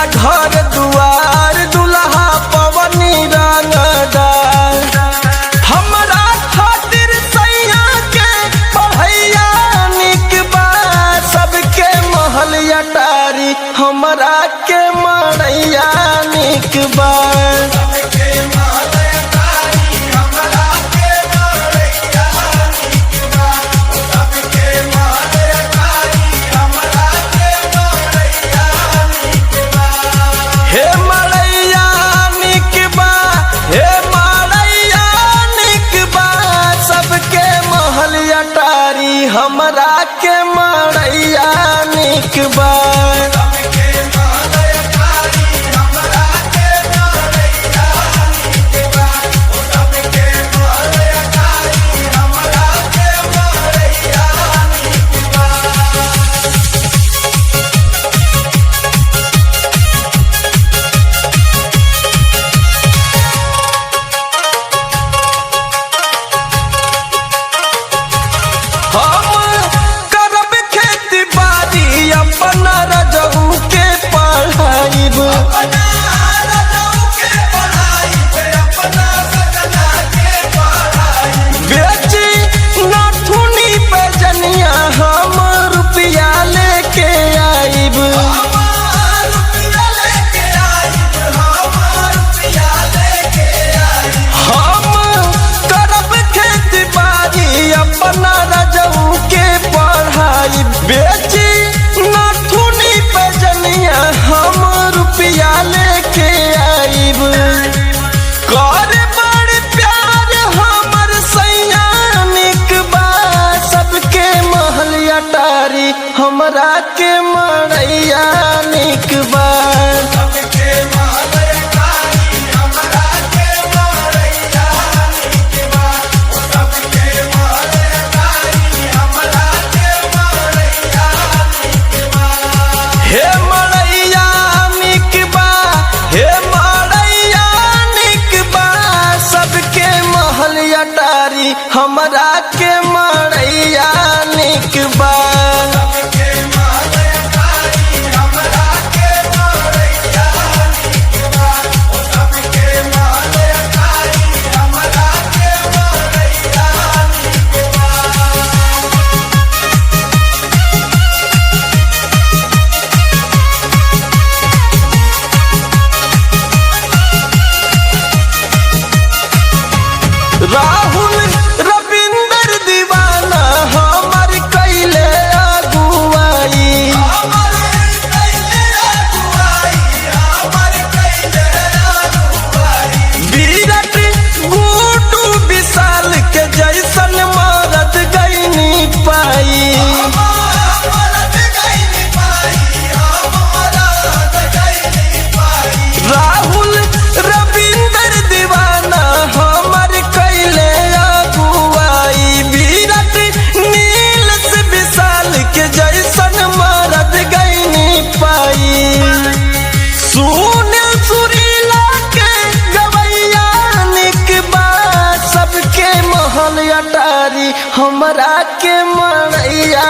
देखेला घर दुआर दुल्हा पवनी रंगदार। हमरा खातिर सैया के पढ़ैया निक बा, सबके महल अटारी हमरा के मड़ैया निक बा। हे मड़ैया निक बा, हे मड़ैया निक बा, सबके महल अटारी हमरा के मड़ैया निक बा। हम करब खेती बाड़ी अपना रजऊ के पढ़ाईब। बेची नथुनी पे जनिया हम रुपया लेके आईब। हम करब खेती बाड़ी अपना रजऊ के पढ़ाई, बेची नथुनी पे जनिया हम रुपया लेके आईब। कर बड़ प्यार हमर सैया निक बा, सबके महल अटारी हमरा के मड़ैया निक बा। हे मड़ैया निक बा, हे मड़ैया निक बा, सबके महल अटारी हमरा के मड़ैया निक बा। राहुल रविंदर दीवाना हमर कैले अगुआई। विराट गुड्डू विशाल के जैसन मरद गईनी पाई। राहुल रविंदर दीवाना हमर कैले अगुआई। विराट नील से विशाल के जैसन मरद गईनी पाई। सुन सुरीला के गवैया निक बा, सबके महल अटारी हमरा के मड़ैया